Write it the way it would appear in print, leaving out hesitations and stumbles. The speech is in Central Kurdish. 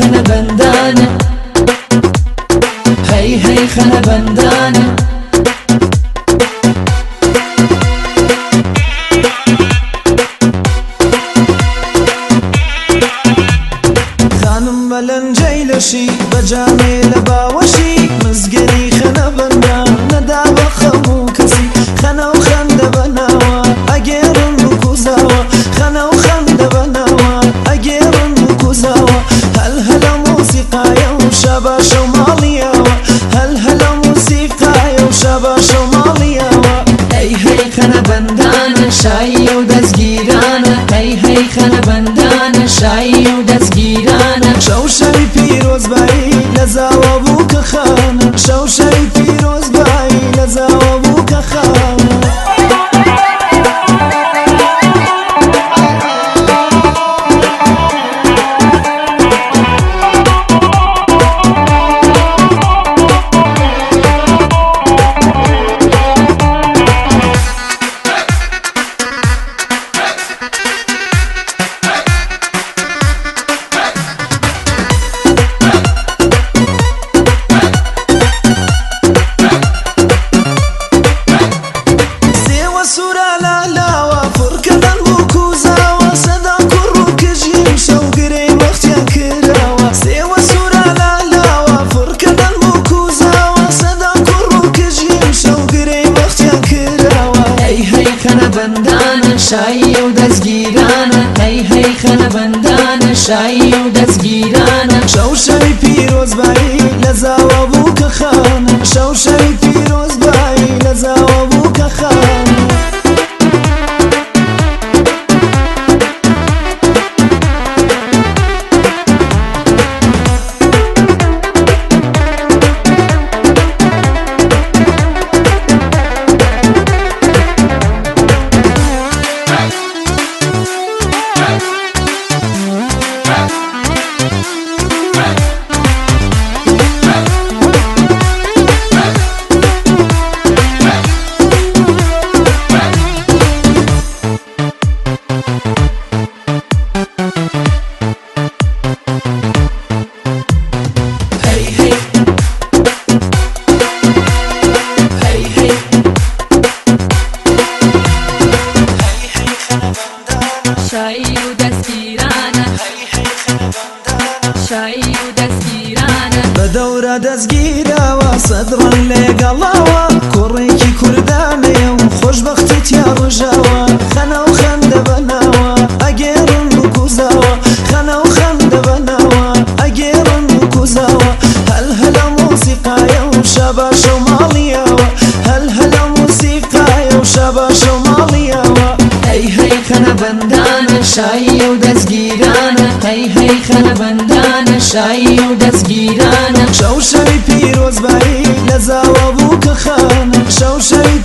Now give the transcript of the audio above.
خەنە بەندانە، هەی هەی خەنە بەندانە. خانم بە لەنجەی لەشی، بە جامێ لە باوەشی، مزگەنی خەنە بەندان نەدا بە خەم و کەسی. خەنە و خەندە بە ناوە ئەگێڕن بکوزاوە، خەنە و خەندە بە ناوە ئەگێڕن بکوزاوە. هەل هەلە مۆسیقایە و شاباشە و ماڵیاوە، هەل هەلە مۆسیقایە و شاباشە و ماڵیاوە. هەی هەی خەنە بەندانە، شاییە و دەستگیرانە، هەی هەی خەنە بەندانە، شاییە و دەستگیرانە. شەو شەوی پیرۆزبایی لە زاوە بوو کە خانە، شەو شەوی پیرۆزبایی لە زاوە بوو کە خانە. سێوە سوورە لە لاوە، فڕکەدان بوو کوزاوە، سەدان کوڕ و کژیم شەوگرەی وەختیان کراوە. سێوە سوورە لە لاوە، فڕکەدان بوو کوزاوە، سەدان کوڕ و کژیم شەوگرەی وەختیان کراوە. هەی هەی خەنە بەندانە، شاییە و دەستگیرانە، هەی هەی خەنە بەندانە، شاییە و دەستگیرانە. شەو شەوی پیرۆزبایی لە زاوە بوو کە خانە، شەو شەوی پیرۆزبایی لە زاوە بوو کە خانە. هەی هەی هەی هەی هەی هەی خەنە بەندانە، شایی و دەستگیرانە، هەی هەی خەنە بەندانە. شایی و دەستگیرانە. بە دەورە دەستگیراوە، سەدڕەن لێگەڵاوە، کوڕێکی کوردانەیە و خۆشبەختی تیا ڕژاوە. خەنە و خەندە بە ناوە ئەگێڕن بکوزاوە، خەنە و خەندە بە ناوە ئەگێڕن بکوزاوە. هەل هەلە مۆسیقایە و شاباشە و ماڵیاوە، هەل هەلە مۆسیقایە و شاباشە و ماڵیاوە. هەی هەی خەنە بەندانە، شاییە و دەستگیرانە، هەی هەی خەنە بەندانە، شاییە و دەستگیرانە. شەو شەوی پیرۆزبایی لە زاوە بوو کە خانە، شەو شەوی